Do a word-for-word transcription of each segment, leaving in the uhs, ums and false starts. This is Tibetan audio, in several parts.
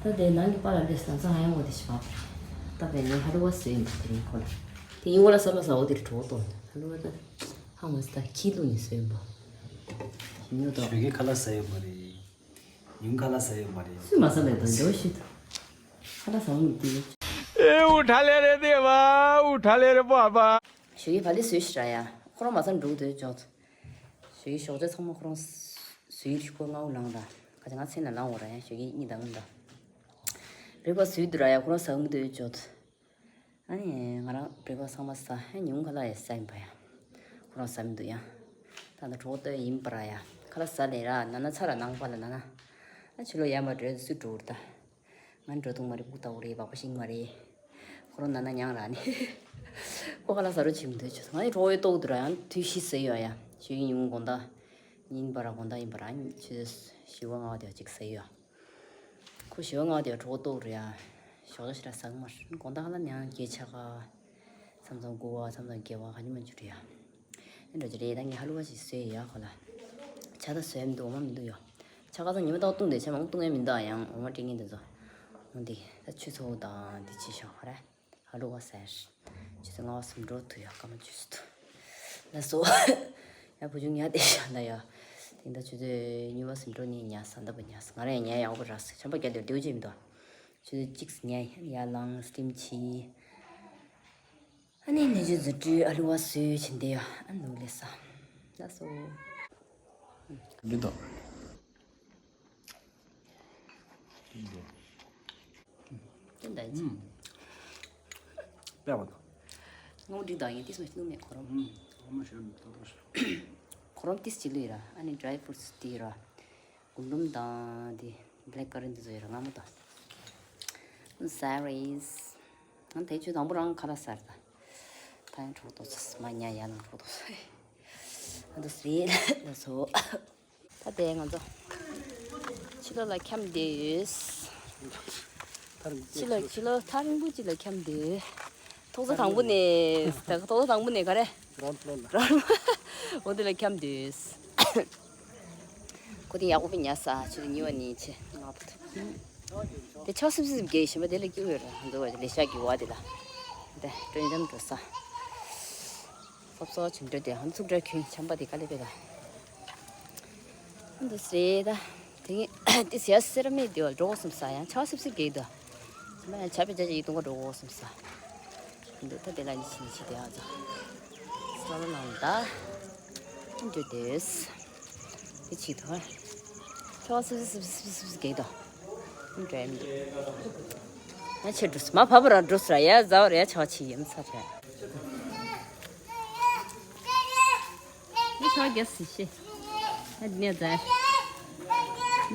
ད་དེ་ནང་གི་པཱ་ལགས་ལས་ལམ་སང་ཧ་ཡང་འོ་དེ་ཞིག་བབ། ད་བས་ནི་ཧ་ལུ་བ་བཟོས་ཡིན་པ་དེ་རིང་ཁོ་ལ། དེ་ཡིན་འོ་ལ་ས་མ་ས་འོ་དེ་རུ་གྲོགས་གཏོང་། ཧ་ལུ་བ་ད་ཧ་མ་ས་ད་ཁྱི་ལུ་ནི་བཟོས་ཡིན་པ། ཉོ་དོ། ཞོགས་ཀས་ཁ་ལག་ཟ་ཡོད་མ་རེད། ཉུང་ཁ་ལག་ཟ་ཡོད་མ་རེད། སུས་མ་ཟ་མེད་དོ་འདོད་ཤི་དོ། ཁ་ལག་ཟ་འོང་གི་དེ། ए उठा ले रे देवा, उठा ले रे बाबा। ཞོགས་ཀས་བ་ལི་བཟོས་ཤི་ར་ཡ། ཁོ་རང་མ་ས་འགྲོ་འདོད་ཅོག་ཞོགས་ཀྱི་ཞོགས་ཇ་ཚང་མ་ཁོ་རང་བཟོས་ཡིན་ཁོ་ང་འུ་ལངས་དང་། ཁ་ཅིག་ང་མཚན་ལ་ལངས་འོ་ར་ཡ། ཞོགས་ཀྱི་གཉིད་དང་ངུ་དང་། བྲེག་ཕ་སི་བཟོས་འདུག་ར་ཡ། ཁོ་རང་ཟ་གི་མི་འདུག་ཅོ། ཨ་ནི་ང་རང་བྲེག་ཕ་སི་ཚང་མ་ཟ། ཨ་ཉུང་ཁ་ལག་ཡ་ཟ་ཡིན་པ་ཡ། ཁོ་རང་ཟ་མི་འདུག་ཡ། ད་ད་གྲོགས་ལྟོས་ཡིན་པ་ར་ཡ། ཁ་ལག་ཟ་ལེ་ར་ན་ན་ཚ་ར་ནང་པ་ལ་ན་ན། ཨ་ཕྱི་ལོ་ཡ་མ་བྲོས་སུ་འགྲོ་ར་ད། ང་འགྲོ་ཐུང་མ་རེད། སྦུག་ལྟ་བུ་རེད། བག་པ་ཤིང་མ་རེད། ཁོ་རང་ན་ན་མྱངས་ར་ནི། ཁོ་ཁ་ལག་ཟ་རོ་བྱེད་མི་འདོད་ཆུ་ང་ཡི་གྲོགས་ཡོད་ཏོག་འདུག་ར་ཡང་དུས་ཤི་ཟེར་ཡོད་ཡ། ཞུ་ཡིན་ཡིན་དགོང་དག་ཉིན་པ་ར་དགོང་དག་ཡིན་པ་ར་ཆུ་ཞི་བ་ང་བ་དེ་ཅིག་ཟེར་ཡོད། ཁོ་ཞི་བ་ང་བ་དེ་གྲོགས་ཏོག་རེད་ཡ། ཞོགས་ཞོགས་ཞིག་ར་ཟ་གི་མ་རེད། དགོང་དག་ལ་མྱང་རྒྱལ་ཆ་ག་མཚམས་མཚམས་དགུ་བ་མཚམས་མཚམས་བརྒྱད་བ་ག་ཉི་མ་འཇུ་རེད་ཡ། ཨེ་འགྲོ་ཅི་རེད། ད་ངས་ཧ་ལུ་བ་ཞིག་བཟོས་ཡ་ཁོ་ལ། ཆ་ད་བཟོས་མི་འདུག་འོ་མ་མི་འདུག་ཡོ། ཆ་ཁ་སང་ཉི་མ་ཏོག་བཏུང་དེ་ཆ་མང་བཏུང་ཡ་མི་འདུག་ཡང་འོ་མ་སྤྲད་མཁན་དེ་ཚོ། འོ་འདི་ད་ཆུ་ཚོད་དང་འདི་ཅི་ཤོག་ཧ་ར། ཧ་ལུ་བ་ཟེར། ཆུ་ཚོད་ལྔ་བ་ཟིན་འགྲོ་ཐུ་ཡ་སྐར་མ་བཅུ་ཟིན་ཐུ། ལ་སོ། ཡ་བུ་ཆུང་ཉ་དེ་ཤ་འདའ་ཡ། དེ་འདྲ་ཆུ་ཚོད་གཉིས་བ་ཟིན་འགྲོ་ནི་ཉ་ས་འདའ་བ་ཉ་ས་ང་ར་ཡ་ཉ་ཡག་པོ་རག་ཟེར་ཆམ་པ་རྒྱ་དེར་དེའུ་ཅེ་མི་འདུག་ཆུ་ཚོད་གཅིག་ཟིན་ཉ་ཡ་ལང་སི་ཊིམ་ཆི། ཨ་ནི་ནས་ཆུ་ཚོད་དྲུག་ཨ་ལུ་བ་སོས་ཕྱིན་དེ་ཡ་ཨ་ནུ་ལེ་ས། ལ་སོ། འདི་དང་། ཅི་འདྲ་ཅི། ཨུམ། པས་པ་དང་། ངོ་འདི་དང་ཡིན་ཏིས་མ་ཤི་ནུ་མེད་ཁོ་རང་། ཨུམ། ངོ་མ་ཤི་ནུ་ཏོ་ཏོ་ཤི། ཁོ་རང་ཏིས་ཅི་ལུས་ར་ཨ་ནི་ཌ་རའི་ཕུ་རུ་ཊི་སི་ཏི་ར། གུ་འབུམ་དང་དེ་བྷི་ལེག་ཀ་རན་དེ་ཚོ་ཡོད་ར་ང་མོ་དང་། ཟ་རེས། ང་དེ་ཆུ་དང་པོ་རང་ཁ་ལག་ཟ་ར་ད། ད་ཡང་གྲོགས་ཏོ་ཚ་མ་ཉ་ཡ་ལང་གྲོགས་ཏོ་ཚ། ཨ་འདུ་སི་རེད་ལ་སོ། ད་དེ་ང་ཚོ་ཕྱི་ལོགས་ལ་འཁྱམས་བསྡད་ཡོད། ཕྱི་ལོགས་ཕྱི་ལོགས་ཐག་རིང་པོ་ཅིག་ལ་འཁྱམས་བསྡད་ཡོད། ཐོག་ས་དང་པོ་ནས་ད་ཐོག་ས་དང་པོ་ནས་ག་རེ་འོ་དེ་ལ་འཁྱམས་བསྡད་ཡོད། ཁོ་དེ་ཡག་པོ་ཉ་ས་ཆུ་དེ་ཉི་བ་ནས་ཆེ་ང་བུ་ཐུ། དེ་ཆག་སིབ་སིབ་རྒྱས་ཞིམ་པ་དེ་ལ་སྐྱིད་པོ་ཡོད་རེད་འདུག་བ་ལེ་ཤ་གི་བ་དེ་ལ། དེ་སྤྲོ་འཇམ་འགྲོ་ས། སོབ་སོ་ཆུ་འགྲོ་དེ་ཧམ་ཚུགས་འདྲ་ཁྱོད་ཆམ་པ་དེ་དཀའ་ལས་པས་ད། འདུག་སེ་ད། དེ་ངས་དེ་ཟེར་སེར་མེད་དེ་བ་འགྲོ་གོ་སམ་ས་ཡང་ཆག་སིབ་སིབ་རྒྱས་འདུག་ཆམ་པ་ཡང་ཆ་པེ་ཅ་ཅ་ཡིད་གཏོང་ག་འགྲོ་གོ་སམ་ས། འདུག་ད་དེ་ལ་ཉི་ཤི་ཉི་ཤི་དེ་ཨ་ཙ། སོ་ལོ་ནང་ད། འདུག་དེས། དེ་ཆི་ཐོ། ཁྱོ་སིབ་སིབ་སིབ་སིབ་སིབ་སིབ་གེ་དོ། འདྲེམ། ང་ཆེ་འགྲོ་སི་མ་བབ་ར་འགྲོ་སི་ར་ཡ་ཟ་བ་ར་ཡ་ཆ་བ་ཆི་ཡིན་ཚ་ར། ངས་ཆ་བ་རྒྱ་སི་ཤེ། ཨ་ནེ་ཛ།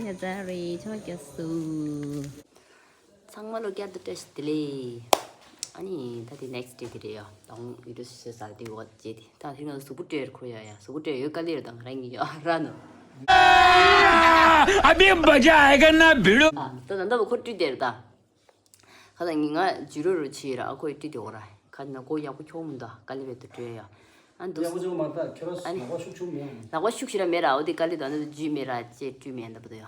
ནེ་ཛ་རེ་ཆ་བ་རྒྱ་སུ། ཚང་མ་ལོ་བསྐྱར་དུ་བཀྲ་ཤིས་བདེ་ལེགས། ཨ་ནི་ད་དེ་ནེག་སི་ཌེ་དེ་རེད་ཡ། ད་ཡོད་དུ་ཞེས་ཟ་དེ་འོ་བྱེད་དེ་ད་དེ་ང་གཟུགས་པོ་སྤྲོད་ཁོ་ཡ་ཡ་གཟུགས་པོ་སྤྲོད་ཡོད་དཀའ་ལས་རེད་ད་ང་རང་གི་ཡ་ར་ནོ། अभी मजा आएगा ना भिड़ो। ད་ད་ད་བ་ཁོ་བཀྲུས་དེ་རེད་ད། ཁ་ད་ངི་ང་ཇུ་རོ་རུ་ཆི་ར་ཨ་ཁོ་ཡི་བཀྲུས་དེ་འོ་ར་ཁ་ན་ཁོ་ཡག་པོ་ཁྱོག་མི་འདུག་དཀའ་ལས་བེད་དུ་སྤྲོད་ཡ། ཨ་འདུག་ཡག་པོ་ཅིག་མ་ད་ཁྱོད་ར་ཨ་ནི་ལག་པ་ཤུགས་ཆུང་མེད། ལག་པ་ཤུགས་ཤིག་ར་མེད་ར་འོ་དེ་དཀའ་ལས་ད་ནི་ཇུས་མེད་ར་ཅེས་བཀྲུས་མེད་འདབ་དུ་ཡ།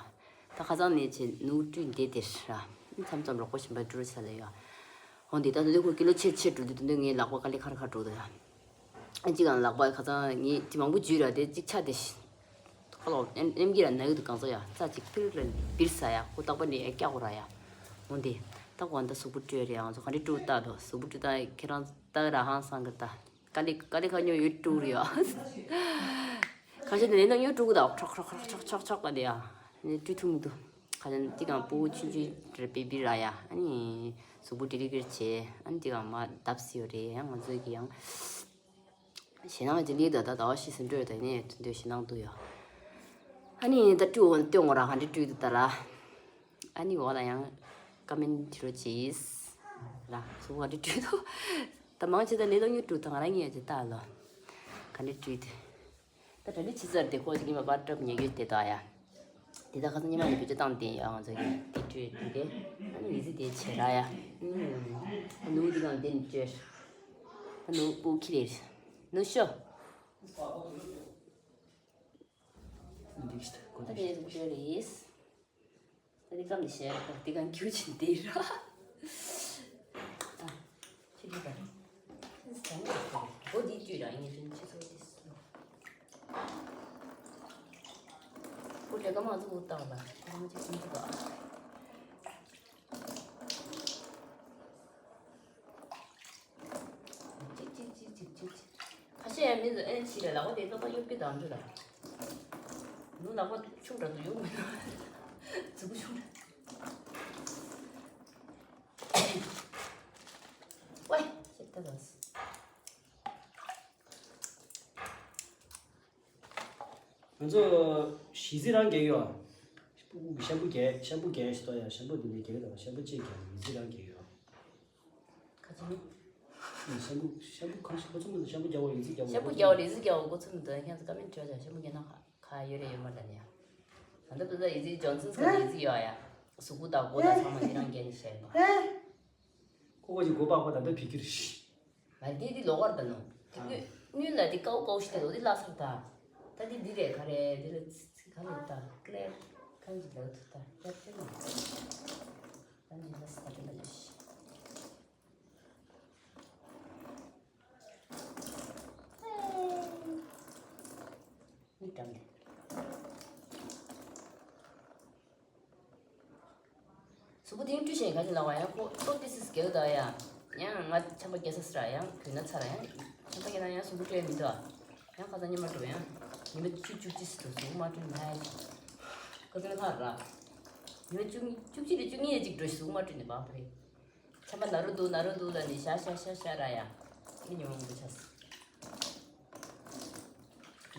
ད་ཁ་སང་ནས་ཆེ་ནུ་བཀྲུས་འདེད་དེ་ར། མཚམས་མཚམས་རོགས་པ་གཞན་པ་བཀྲུ་ས་ལ་ཡོད། འོན་ཏེ་ད་དུང་ཁོ་ཀི་ལོ་ཆེར་ཆེར་འགྲོ་དུས་དུས་ངའི་ལག་པ་དཀའ་ལས་ཁ་ར་ཁ་འགྲོ་དུ་ཡ། ཨ་ཅི་གང་ལག་པ་ཁ་སང་ངས་དེ་མང་པོ་འཇུས་ར་དེ་གཅིག་ཆ་དེ་ཤི། ཁ་ལོ་ཨེམ་ཨེམ་གྱི་ར་ན་ཡོད་དུ་གང་ཚོ་ཡ་རྩ་གཅིག་ཕིར་ར་བིར་ས་ཡ་ཁོ་རྟག་པ་ནས་ཡ་སྐྱག་གོ་ར་ཡ། འོན་ཏེ་ད་ཁོ་ཨ་ད་གཟུགས་པོ་བཀྲུས་རེད་ཨང་ཚོ་ག་འདྲི་བཀྲུ་ལྟ་དོ་གཟུགས་པོ་བཀྲུ་ད་ཁྱེད་རང་ལྟ་ར་ཧང་སང་གི་ལྟ། དཀའ་ལས་དཀའ་ལས་ཁག་ཉོ་ཡོད་དཀྲུག་རེད་ཨ། ཁ་ཤས་ནས་ལས་ན་ཉོ་དཀྲུག་གི་ད་ཁྲག་ཁྲག་ཁྲག་ཁྲག་ཁྲག་ཁྲག་ག་ལས་ཨ། ནས་བཀྲུ་ཐུབ་མི་འདུག་ཁ་ཤས་ནས་ཏི་གང་པོ་ཆུན་ཆུན་རེ་པེ་པི་ར་ཡ་ཨ་ནི་གཟུགས་པོ་ཏི་རི་ཀིར་བྱས་ཨ་ནི་ཏི་གང་མ་བརྡབ་སི་ཡོད་རེད་ཡ་ང་ཚོའི་གི་ཡང་ཞེད་སྣང་ཅི་ལི་ད་ད་ཟླ་བ་ཤི་ཟིན་འགྲོ་ཡོད་ད་ནས་དུ་འདོད་ཞེད་སྣང་འདུག་ཡ། ཨ་ནི་ད་བཀྲུ་འོ་སྟོན་འོ་ར་ག་འདྲི་བཀྲུ་འདུག་ད་ར། ཨ་ནི་འོ་ལ་ཡང་ཀ་མེན་བྲི་རོགས་གྱིས། ར་གཟུགས་པོ་ག་འདྲི་བཀྲུ་འདུག་ད་མང་ཆེ་ད་ལས་ལོ་ཉུ་བཀྲུ་ད་ང་རང་ཉིད་ཀྱི་ལྟ་ལོ། ག་འདྲི་བཀྲུ་འདུག་ད་གྲ་འདྲི་ཆི་ཟེར་དེ་ཁོ་ཅིག་ཉི་མ་པར་སྐྲབ་ཉེ་རྒྱུ་དེ་དག་ཡ། དེ་དག་ཁ་སང་ཉི་མ་ནས་བེད་སྤྱོད་བཏང་བསྡད་ཡོད་ང་ཚོ་གི་དེ་བཀྲུས་དེ་དེ་ཨ་ནི་ཡི་ཟི་དེ་བྱེད་ར་ཡ། ཨ་ནུ་དེ་གང་དེ་ནས་བཀྲུས། ཨ་ནུ་པུ་ཁི་རེད། ནུ་ཤོ། འདི་ད་དེ་བཀྲུས་རེད། འདི་ཀམ་ནི་ཤེར་གོ་འདི་གང་ཁྱུ་ཆིན་འདི་ར། ཨ། ཁྱི་ཁྱི་ག་འོ་འདི་བཅུ་ར་ངས་དྲན་ཁྱི་ཚོ་འདི་སུ། ཁོ་རེ་ག་མ་ཚུགས་བཏང་ལ་ཁོ་རང་ཅིག་ཅིག་ཅིག་ག་ཅིག་ཅིག་ཅིག་ཅིག་ཅིག་ཅིག་ཁ་ཤས་ཡང་མི་ཚོ་ཨེ་ཕྱི་ལ་ལག་པ་དེ་ལོག་པ་གཡོག་གི་དང་འདྲ་ལ། ནུ་ལག་པ་ཆུང་དྲགས་འདུག་ཡོང་མི་འདུག་མཛུ་གུ་ཆུང་དྲགས། ཝེ། ཤེས་ད་ལོས། ང་ཚོ་གཞི་རྩི་རང་རྒྱག་ཡོད། ཤམ་པུ་རྒྱག་ཤམ་པུ་རྒྱག་ཞིག་ཏོ་ཡ། ཤམ་པུ་འདི་ནས་རྒྱག་གི་དང་ཤམ་པུ་ཅིག་རྒྱག་གཞི་རྩི་རང་རྒྱག་ཡོད། ཁ་ཅིག་ནི། ཤམ་པུ་ཤམ་པུ་གང་ཞིག་ཁོ་ཚོ་མི་འདུག་ཤམ་པུ་རྒྱག་པ་ཡི་རྩི་རྒྱག་པ་ཤམ་པུ་རྒྱག་པ་ཡི་རྩི་རྒྱག་པ་ཁོ་ཚོ་མི་འདུག་ཁྱེད་ཚོ་ཀ་མེན་བྲིས་ཤམ་པུ་རྒྱག་ན་ཁ་ཡོད་རེད་ཡོད་མ་རེད་ནི་ཡ། ད་ལྟ་བུ་ད་ཡི་རྩི་ཇོན་སན་སི་ཀ་ཡི་རྩི་ཡོད་ཡ། གཟུགས་པོ་དང་མགོ་དང་ཚང་མ་འདི་རང་རྒྱག་ནི་བཤད་ཡོད། ཁོ་ཁོ་ཅིག་མགོ་པགས་པ་ད་ལྟ་བི་ཁྱི་རེད། ང་འདི་འདི་ལོག་པར་ད་ནོ། དེ་ཀུན་སྔོན་ལ་འདི་ཀའུ་ཀའུ་ཞིག་དེ་ལོ་འདི་བརླག་ཚར་ད། ད་འདི་འདི་རེད་ག་རེ་འདི་ལ་ཚི་ཚི་ག་རེ་ད་ཀླད་གང་ཞིག་ལོ་ཐུག་ད་ཡར་ཐོན་ནས། ད་འདི་ལ་ས་ད་འདི་ལ་ཞིག་མི་གྲམ་དེ། གཟུགས་པོ་དེང་བཀྲུས་ཤིང་ག་ཅི་ལབ་པ་ཡང་ཁོ་ཏོག་ཏི་སིས་གེའུ་ད་ཡང་ཡང་ང་ཆམ་པ་སྐྱེ་ས་སི་ར་ཡང་གུས་ན་ཚ་ར་ཡང་ཆམ་པ་སྐྱེ་ན་ཡང་གཟུགས་པོ་བཀྲུས་མི་འདུག་ཨ། ཡང་ཁ་སང་ཉི་མ་འགྲོ་ཡང་ཉི་མ་བཅུ་བཅུ་གཅིག་སི་འགྲོ་གཟུགས་པོ་མ་བཀྲུས་ན་ཧ་ཡ་ཅིག་ཁ་སང་ལྷག་ར་ཉི་མ་བཅུ་གཉིས་བཅུ་གཅིག་རེ་བཅུ་གཉིས་ཡ་ཅིག་འགྲོ་གཟུགས་པོ་མ་བཀྲུས་ནས་བག་ཕེ་རེད། ཆམ་པ་ན་རུ་འདུག་ན་རུ་འདུག་ལ་ནི་ཤ་ཤ་ཤ་ཤ་ར་ཡ། ཁྱི་ཉི་མ་འགྲོ་ཆ་སི་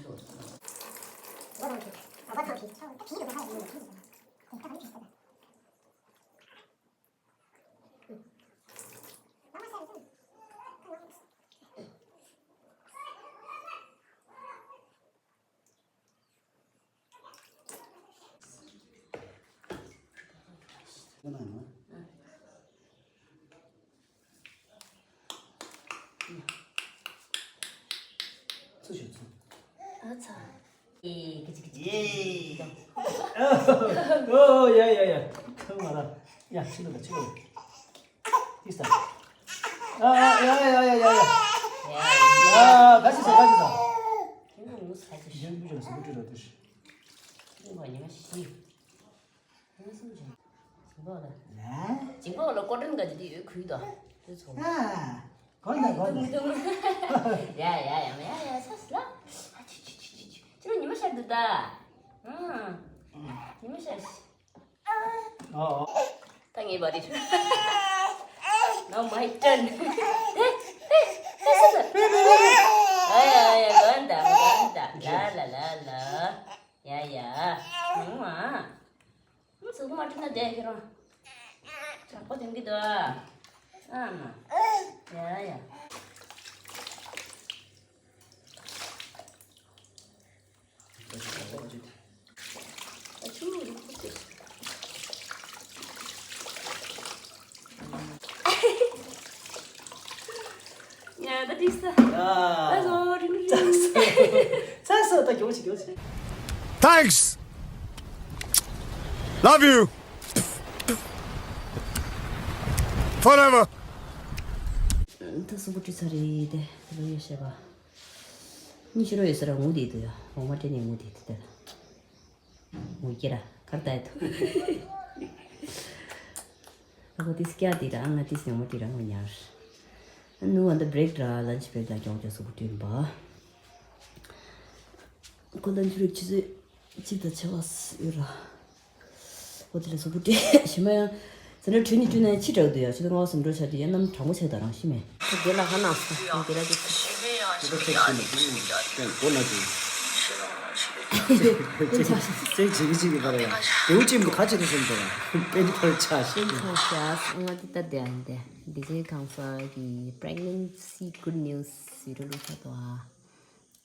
འདུག་ཨ་ཚ། ཨེ་ཀི་ཅི་ཀི་ཅི། ཨོ་ཡ་ཡ་ཡ། ཁང་མ་ར། ཡ་ཕྱི་ལ་ཕྱི་ལ། ཏིས་ད། ཨ་ཡ་ཡ་ཡ་ཡ་ཡ། ཨ་ག་ཅི་ཟ་ག་ཅི་ཟ། ཁྱེད་ཚོ་ངུ་ས་ཅི་ཞིག་ཡང་མི་ཅོ་ས་མི་ཅོ་ལ་ཏིས། ཁྱེད་ཚོ་ཉི་མ་ཤི། ཉི་མ་སུམ་ཅུ། ཇིང་པོ་ལ། ཇིང་པོ་ལ་ཀོ་ཏན་ག་ཅི་དེ་ཡོད་ཁུལ་དོ། དེ་ཚོ། ཨ། གོ་ན་གོ་ན། ཡ་ཡ་ཡ་ཡ་ཡ་ས་སི་ལ། ཨ་ཆུ་ཆུ་ཆུ་ཆུ་ཆུ། ཁྱེད་ཚོ་ཉི་མ་ཤར་འདུག་ད། ཨ། ཉི་མ་ཤར། ཨོ། ད་ངའི་བ་རི། Now my turn. ཨ་ཡ་ཡ་གོན་ད་གོན་ད་ལ་ལ་ལ་ལ། ཡ་ཡ། ནང་མ། ཟུག་མ་བྲིས་ན་བསྡད་ཁྱེད་རང་། དྲག་པོ་དེང་གི་འདུག་ཨ། ཨ་མ། ཡ་ཡ། ཡ་ད་དྲིས་ས། ད་བཟོ་རིང་རིང་། ཚ་ས་ད་གྱོང་ཞིག་གྱོང་ཞིག Thanks. Love you. Forever. ད་སུ་གུ་ཀྲི་ཚ་རེད་དེ་ལོ་ཡོད་ཤེས་པ། ཉི་ཤུ་རོ་ཡོད་ས་ར་ངུ་དེ་དུ་ཡ་འོ་མ་ཏྲེ་ནས་ངུ་དེ་དུ་དེ་ལ། ངུ་ཀྱི་ར་ཁར་ལྟ་ཡ་དུ། ཨ་ཁོ་ཏིས་ཀྱ་དེ་ར་ང་ཏིས་ཉོ་མ་དེ་ར་ངུ་ཉར། ནུ་འོན་ད་བྷི་རེག་ར་ལན་ཆི་བྷི་རེག་ལ་ཀྱོང་ཀྱོ་སུ་གུ་ཀྲིན་པ། ཁོ་ལ་འཇུ་རིགས་ཆུ་ཚོད་གཅིག་དང་ཕྱེད་ཀ་ཡོད་ར། ཨོ་དེ་ལ་སོ་པོ་སྤྲད་ཞི་མ་ཡང་། ཟ་འདྲ་ཁྲུས་ནི་ཁྲུས་ན་ཕྱི་དྲག་འདུག་ཡ་ཆུ་ཚོད་ལྔ་པ་ཟིན་འགྲོ་ཆ་དུས་ཡ་གནམ་གྲང་པོ་ཆགས་ད་རང་ཤི་མེད། དེ་ལ་ཧ་ན་སོ་དེ་ལ་དེ་ཚོ། དེ་ཚོ་ཆེག་ཤི་མ་དེ་ཡིན་དེ་མགོ་ན་དེ། ཆེག་བྱེད་ཀྱི་ཅིག་ཡོད་པ་རེད་ཡ། དེའུ་ཅིམ་ག་ཅི་རེད་ཟེར་འདུག་ཡ་པེ་ཏི་ཕར་ཆ་ཤེས་འདུག་ཡ་ང་དེ་ལྟ་དེ་ཨ་འདི་ཇེ་ཁང་ས་གི་pregnancy good news ཟེར་རུ་ལུགས་ས་དོ་ཨ།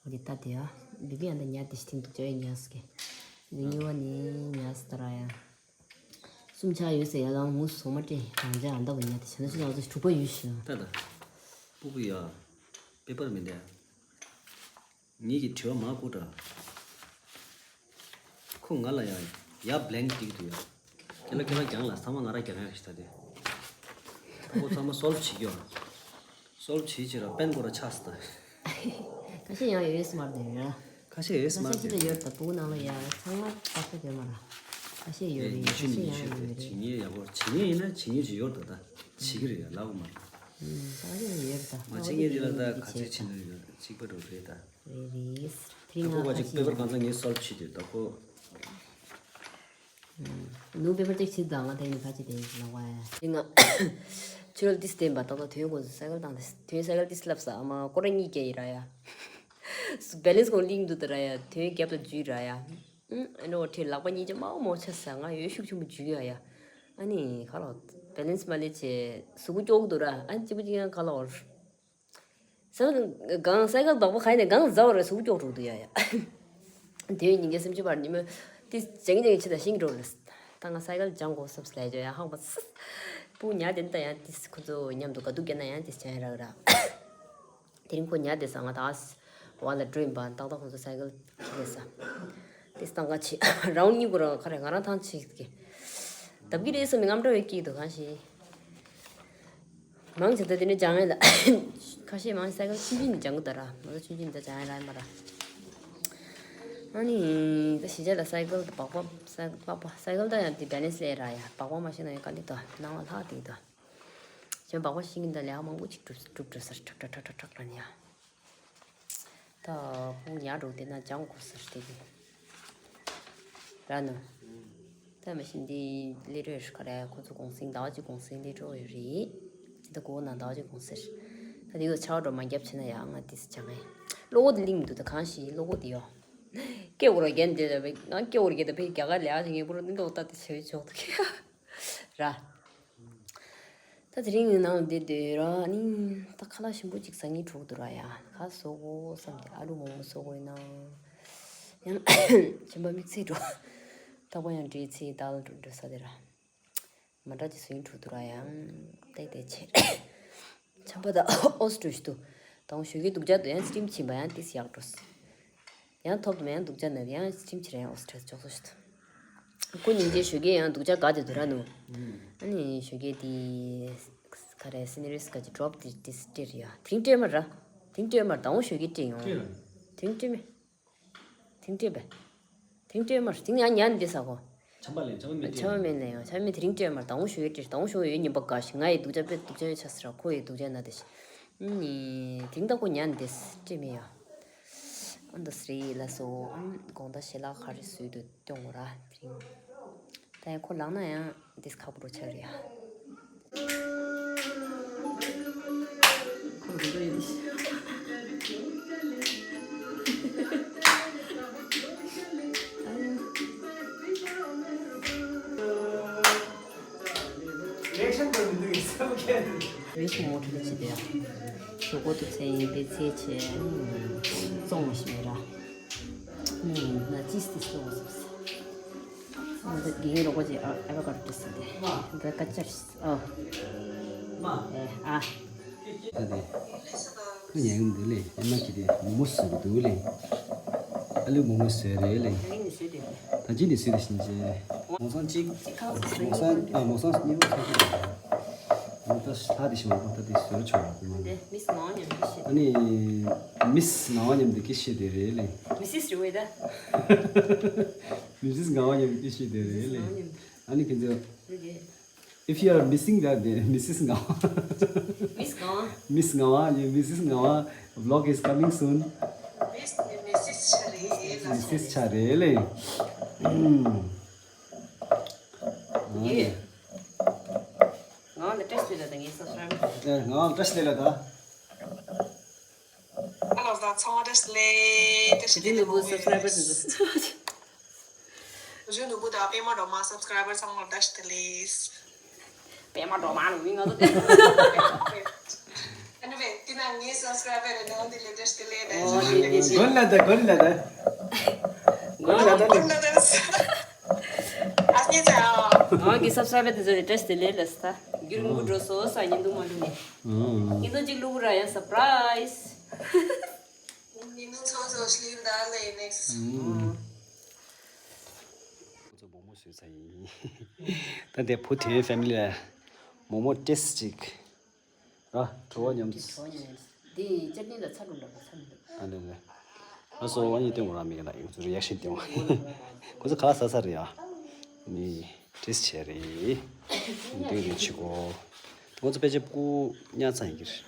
འོ་དེ་ལྟ་དེ་ཨ། བི་བི་ཨ་འདི་ཉལ་དེ་ཤི་ཐིང་འདུག་ཅོ་ཡ་ཉལ་སི་གེ། འདི་གཉིས་པ་ནི་ཉལ་སི་ད་ར་ཡ། གསུམ་ཆ་ཡོད་ཟེར་ཡ་ལང་མུ་སོ་མ་སྤྲད་རང་ཅག་ཨ་འདའ་བ་ཉལ་དེ་བྱ་ན་ཤི་ལང་ཚོ་དྲུག་པ་ཡོད་ཤི་ཡ། ད་ད། སྤུ་གུ་ཡ། པེ་པར་མི་འདྲ། ངེད་ཀྱི་དྲི་བ་མ་བཀོད་དྲ། ཁོ་ང་ལ་ཡང་ཡ་blank ཏིག་འདུག་ཡ། ཁྱེད་ལ་ཁྱེད་ལ་རྒྱང་ལ་ཚང་མ་ང་ར་རྒྱང་ཡག་ཞིག་ད་དེ། ཁོ་ཚང་མ་སོལ་བ་བྱེད་རྒྱུ། སོལ་བ་བྱེད་ཅིག་ར་པན་ཁོ་ར་ཆགས་སི་ད། ཁ་ཤས་ཡང་ཡོད་སི་མར་དེ་ར། ཁ་ཤས་ཡོད་སི་མར་ཁ་ཤས་ཅིག་ད་ཡོད་ད་སྤུ་གུ་ནང་ལ་ཡ་ཚང་མ་ཏག་ཏག་ཡོད་མ་ར། ཁ་ཤས་ཡོད་རེད་ཁ་ཤས་ཡང་ཡོད་མ་རེད། བྱེད་ཉེས་ཡག་པོ་བྱེད་ཉེས་ཡིན་ན་བྱེད་ཉེས་ཅིག་ཡོད་ད་ད་བྱེད་ཀྱི་རེད་ཡ་ལབ་མ་ར། ཁ་ཤས་ཡོད་ད་མ་བྱེད་ཉེས་དེ་ལ་ད་ག་ཚོད་བྱེད་ན་ཡོད་གཅིག་པ་འགྲོ་རེད་ད། རེད་རེད། དེ་རིང་ད་ཁོ་ང་ག་ཅིག་པེ་པར་གང་ཚང་ངས་སོལ་བ་བྱེད་དུས་ད་ཁོ། ནུ་པེ་པར་ཏིག་ཕྱིར་དང་ང་དེ་ནི་ཁ་ཅིག་དེ་ལ་བ་ཡ། ང་ཕྱི་རོལ་ཏིས་བསྟན་པ་ཏག་ཏག་དོན་གོ་སའི་ཀལ་དང་དེ་དོན་སའི་ཀལ་ཏིས་ལབ་ས་ཨ་མ་ཀོ་ར་གཉིས་ཀྱ་ཡི་ར་ཡ། བེ་ལེན་སི་གོང་ལིང་འདུག་ད་ར་ཡ་དོན་རྒྱབ་ལ་འཇུས་ར་ཡ། ཨ་ནོ་ཁྲེ་ལག་པ་གཉིས་ཀྱ་མའོ་མའོ་ཆ་ས་ང་ཡོད་ཤུགས་ཆེན་པོ་འཇུས་ཡ་ཡ། ཨ་ནི་ཁ་ལོ་བེ་ལེན་སི་མ་ལེ་ཆེ་གཟུགས་པོ་སྐྱོག་འདུག་ར་ཨ་ཅི་པོ་ཅི་ཡང་ཁ་ལོ། སེམས་གང་སའི་ཀལ་བག་པ་ཁ་ནས་གང་ཟ་བ་རེད་གཟུགས་སྐྱོག་དྲུག་ཏུ་ཡ་ཡ། དེ་ཡི་ཉིན་གྱི་སེམས་ཅི་བར་ཉི་མ་དེ་ཅང་ཅང་ཆེ་ད་ཤིང་འགྲོ་རེད། ད་ང་སའི་ཀལ་སྦྱང་དགོས་བསམ་སླེ་ཅོ་ཡ་ཧང་པ་སི། སྤུ་ཉ་དེ་ད་ཡང་དེ་ཁོ་ཚོ་མཉམ་དུ་དགའ་སྡུག་སྐྱེ་ན་ཡང་དེ་ཅང་རག་ར། དེ་རིང་ཁོ་ཉ་དེ་ས་ང་ད་བ་ལ་འགྲོ་ཡིན་པ་ཏག་ཏག་ཁོ་ཚོ་སའི་ཀལ་ཁྱེར་ས། དེ་སྟངས་ཀ་ཆེ་རའུན་གཉིས་ཀོ་ར་ཁ་རེ་ང་རང་ཐང་ཆེ་གི། འདབ་ཀྱི་རེད་བསམ་ནས་རྔམ་སྐྲག་ཡོད་ཀྱི་འདུག་གང་ཞིག་མང་ཆེ་ད་དེ་ནས་སྦྱང་ཡས་ལ། ཁ་ཤས་མང་ཆེ་སའི་ཀལ་ཆུང་ཆུང་ནས་སྦྱང་གི་འདུག་ར། ང་ཚོ་ཆུང་ཆུང་ནས་ད་སྦྱང་ཡས་རག་ཡོད་མ་ར། ཨ་ནི་ད་གཞིས་ཆགས་ལ་སའི་ཀལ་དང་སྦག་སྦག་སའི་ཀལ་སྦག་སྦག་སའི་ཀལ་ད་ཡང་དེ་བེ་ལེན་སི་ལས་ར་ཡ། སྦག་སྦག་མ་ཤེས་ན་ཡང་དཀའ་ལས་འདུག་སྣང་བ་ལྷག་དེ་འདུག་ཁྱོད་སྦག་སྦག་ཤེས་ཀྱི་འདུག་ལས་ཀ་མང་པོ་ཅིག་སྒྲུབ་སྒྲུབ་འགྲོ་སར་ཁྲག་ཁྲག་ཁྲག་ཁྲག་ཁྲག་ར་ནི་ཡ། ད་སྤུ་ཉག་འགྲོ་དེ་ན་སྦྱང་དགོས་ཟེར་དེ་གི་ར་ནུ། ད་མ་གཞི་འདི་ལས་འཕྲོ་ཡོད་ཤག་ར་ཁོ་ཚོ་གུང་སེང་ཟླ་བ་གཅིག་གུང་སེང་ལས་འཕྲོ་ཡོད་རེད། ད་གོ་ན་ཟླ་བ་གཅིག་གུང་སེང་། ད་དེ་གི་ཆར་པ་འགྲོ་མ་བརྒྱབ་བྱས་ན་ཡང་ང་དེ་སྦྱང་ངས་བློ་ཁོག་དེ་ལིང་མི་འདུག་ད་གང་ཞིག་བློ་ཁོག་དེ་ཡོད། སྐད་འོར་རྒྱན་དེ་ལ་བས་ང་སྐད་འོར་རྒྱན་དེ་བས་རྒྱ་གར་ལས་ཨ་ཞིག་ངས་པུ་ར་ནི་འདོག་ལྟ་དེ་བྱས་ཆོག་ཏུ་ཁེ་ར། ད་དེ་རིང་ནང་ལ་བསྡད་སྡོད་ར་ནི་ད་ཁ་ལག་ཞིམ་པོ་ཅིག་ཟ་སྙིང་བྲོ་གི་འདུག་ར་ཡ། ག་བཟོ་དགོས་བསམ་སྟེ་ཨ་ལུ་མོག་མོག་བཟོ་དགོས་ཡིན་ན། ཡང་ཆམ་པ་དམིགས་བསལ་འགྲོ། ཐག་པ་ཡང་འདྲེས་ཚེ་དལ་འགྲོ་འགྲོ་ས་དེ་ར། མ་འདྲ་ཅིག་བཟོ་སྙིང་བྲོ་གི་འདུག་ར་ཡ། བལྟས་བལྟས་བྱས། ཆམ་པ་ད་ཨོ་སི་འགྲོ་ཞིག་འདུག་ད་འོང་ཞོགས་ཀས་སྡུག་ཅག་འདུག་ཡང་སི་ཊིམ་བྱིན་པ་ཡང་ཏིས་ཡག་འགྲོ། ཡང་ཐོབ་ཏུ་མེད་ཡང་སྡུག་ཅག་ན་ཡང་སི་ཊིམ་བྱེད་ར་ཡང་ཨོ་སི་ཊིམ་ཅོག་ཙོ་ཞིག་འདུག་ཁོ་ཉིན་རྗེས་ཞོགས་ཀས་ཡང་སྡུག་ཅག་དགའ་དེ་འདུག་ར་ནུ། ཨ་ནི་ཞོགས་ཀས་དེ་ག་རེ་སི་ནི་རི་སི་ག་ཅིག་ཌོབ་དེ་ཏིས་སྤྲད་རེད་ཡ། དེ་རིང་སྤྲད་མ་ར། དེ་རིང་སྤྲད་མ་ར་ད་འོང་ཞོགས་ཀས་སྤྲད་ཡོང་། དེ་རིང་སྤྲད་མེད། དེང་སྤྲད་པས། དེང་སྤྲད་མར་དེང་ཡང་ཉན་འདི་ས་གོ། ཆམ་པ་ལེན་ཆམ་པ་མེད་ཆམ་པ་མེད་ལེ་ཡང་ཆམ་པ་མེད། དེ་རིང་སྤྲད་མར་ད་འོང་ཞོགས་ཡོད་སྤྲད་ད་འོང་ཞོགས་ཡོད་ཉིན་པ་དགའ་ཞིག་ང་ཡི་སྡུག་ཅག་དཔེ་སྡུག་ཅག་ཡོད་ཆ་ཟེར་ཁོ་ཡི་སྡུག་ཅག་ན་དེ་ཞིག་ནི་དེང་ད་ཁོ་ཉན་འདི་སྤྲད་མེད་ཡ། ཨ་འདི་སི་རི་ལ་སོ་ཨམ་དགོང་ད་ཞལ་ལག་ག་རེ་བཟོས་འདུག་སྟོན་དགོས་ར་དེ་རིང་། ད་ཡང་ཁོ་ལངས་ན་ཡང་འདི་ཁག་པོ་འགྲོ་ཆགས་རེད་ཡ། ཁོ་རུ་འགྲོ་ཡོད་ཤག་རེ་ཞིག་ངོ་སྤྲོད་བྱེད་དེ་ཡ། ཞོགས་པ་ཏུ་ཚེ་ཡིན་པའི་ཚེ་ཆེ། བཙོང་བ་ཞིག་མེད་ར། ཨུམ། ན་ཅིས་ཏིས་ལོ་སོ། ང་ཚོ་དགེ་རྒན་རོགས་པ་ཅིག་ཨ་ཨ་བ་ཀ་ཏོ་ཟེར་ཏེ། ད་ཀ་ཅར། ཨོ། ཨེ་ཨ། ད་དེ། ཁོ་ཉལ་གི་འདུག་ལེ། ཨེ་མ་ཅི་དེ་མོག་མོག་བཟོ་གི་འདུག་ལེ། ཨ་ལུ་མོག་མོག་བཟོས་རེད་ལེ། ད་ཅི་ནས་བཟོས་དེ་ཞིན་ཅེ། མོག་སང་གཅིག་མོག་སང་ཨ་མོག་སང་གཉིས་པ་ཚོ་གི། ད་ལྷ་དེ་ཞིག་མ་ད་དེ་བཟོས་ཆོག་ལ་དེ་མ་ནི། མིས་ངག་ཉམས་ཀྱི་ཤེས། ཨ་ནི། མིས་ངག་ཉམས་དེ་ཀི་ཤེས་དེ་རེད་ལེ། མི་སིས་རེད་བས་ད། མི་སིས་ངག་ཉམས་ཀྱི་ཤེས་དེ་རེད་ལེ། ཨ་ནི་ཁྱེད་ཚོ། If you are missing that, then Missus Ngawa. Miss Ngawa. Miss Ngawa, yeah, Missus Ngawa vlog is coming soon. Miss, Missus Chare. Missus Chare, le. Hmm. Yeah. Ngawa the test le da ngi subscribe. Yeah, Ngawa test le da. Hello, that's all. Just late. Just didn't go subscribers. གཞོན་ནུ་བུ་དང་པད་མ་སྒྲོལ་མ་སབ་སི་ཀ་རའི་བར་ཚང་མར་བཀྲ་ཤིས་བདེ་ལེགས། པད་མ་སྒྲོལ་མ་ལ་མིང་ང་ཚོ་དེ། Anyway, དེ་ན་ངའི་སབ་སི་ཀ་རའི་བར་ནང་དེ་ལས་བཀྲ་ཤིས་བདེ་ལེགས་ད། ཨོ་ཡེ་ཡེ་ཡེ། གོན་ལ་ད་གོན་ལ་ད། གོན་ལ་ད་ལེ། གོན་ལ་ད། ཨ་སྙེ་ཚ། ང་གི་སབ་སི་ཀ་རའི་བར་དེ་ཚོ་ལ་བཀྲ་ཤིས་བདེ་ལེགས་ལ་སི་ད། རྒྱུན་མུ་འགྲོ་སོ་ས་ཉིན་དུ་མ་འགྲོ་ནས། ཉིན་དུ་གཅིག་བླུག་ར་ཡང་སར་པ་རའི་སི། ཉིན་དུ་ཚོ་ཚོ་སླེབས་ད་ལེ་ནེག་སི། ཁོ་ཚོ་བུ་མོ་ བཟོས་ཚར་ཡིན། ད་འདི་བུ་དེའི་ཕེ་མི་ལི་ལ་མོག་མོག་ཏེ་སི་ཊི་ཅིག་ར། བྲོ་བ་མཉམ། འདི་ཆོ་ཉོས། འདི་ཅ་ནི་ལ་ཚ་འགྲོ་ལ་ཚ་མི་འདུག་ཨ་ལེ་ལེ། ང་ཚོ་ཨ་ནི་སྟོན་དགོས་ར་མི་ག་ལ་ཡིན་ཚུར་ཡག་ཤེས་སྟོན། ཁོ་ཚོ་ག་ལ་ཟ་ས་རེད་ཡ། ནི་ཏེ་སི་ཊི་བྱས་རེད། འདི་རེད་ཆི་གོ། ཁོ་ཚོ་ཕལ་ཆེར་སྐུ་ཉར་ཚར་ཡིན་གྱི་རེད།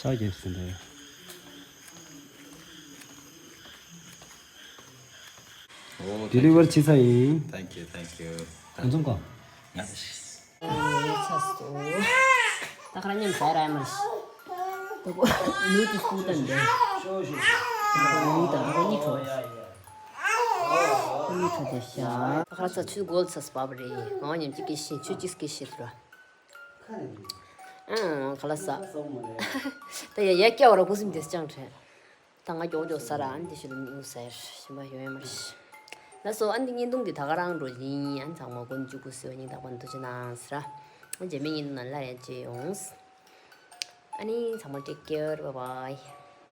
ཕྱག་རྒྱབ་ཟིན་ཏེ། ཨོ། ཌེ་ལི་ཝར་བྱས་ཚར་ཡིན། Thank you, thank you. གང་འཚམ་གོ། ང་ཚ་སོ། ད་ཁ་ར་མཉམ་ཟ་ར་མ་ཤི། ད་གོ་ནུ་དུ་སུ་ད་འདི། ནུ་ད་གོ་ནི་ཁྲོ། གོ་ནི་ཁྲོ་དེ་ཤ། ད་ཁ་ར་ཚ་ཆུ་གོལ་ཚ་སུ་བབ་རེད། ང་མཉམ་གཅིག་གི་ཤི་ཆུ་གཅིག་གི་ཤི་ཐུ་ར། ཨང་ཁ་ལ་ས། ད་ཡ་ཡ་སྐྱ་བ་ར་ཁུ་སིམ་དེ་སྤྱང་དྲན། ད་ང་མགྱོགས་མགྱོགས་ཟ་ར། ཨ་ནི་དེ་ཤུ་ལ་ནི་ཟེར་ཞིམ་པ་ཡོད་མ་རེད། ལགས་སོ། ཨ་ནི་བརྙན་ཐུང་འདི་ད་ག་རང་འགྲོ་ཡིན། ཨ་ནི་ཚང་མ་མགོ་མཇུག་གུ་སེ་བ་ཉིན་རྟག་པར་འདུ་བྱེད་གནང་ཟེར། ཨ་རྗེས་མའི་བརྙན་ཐུང་ནང་སླར་ཡང་མཇལ་ཡོང་། ཨ་ནི་ཚང་མ་take care, bye bye.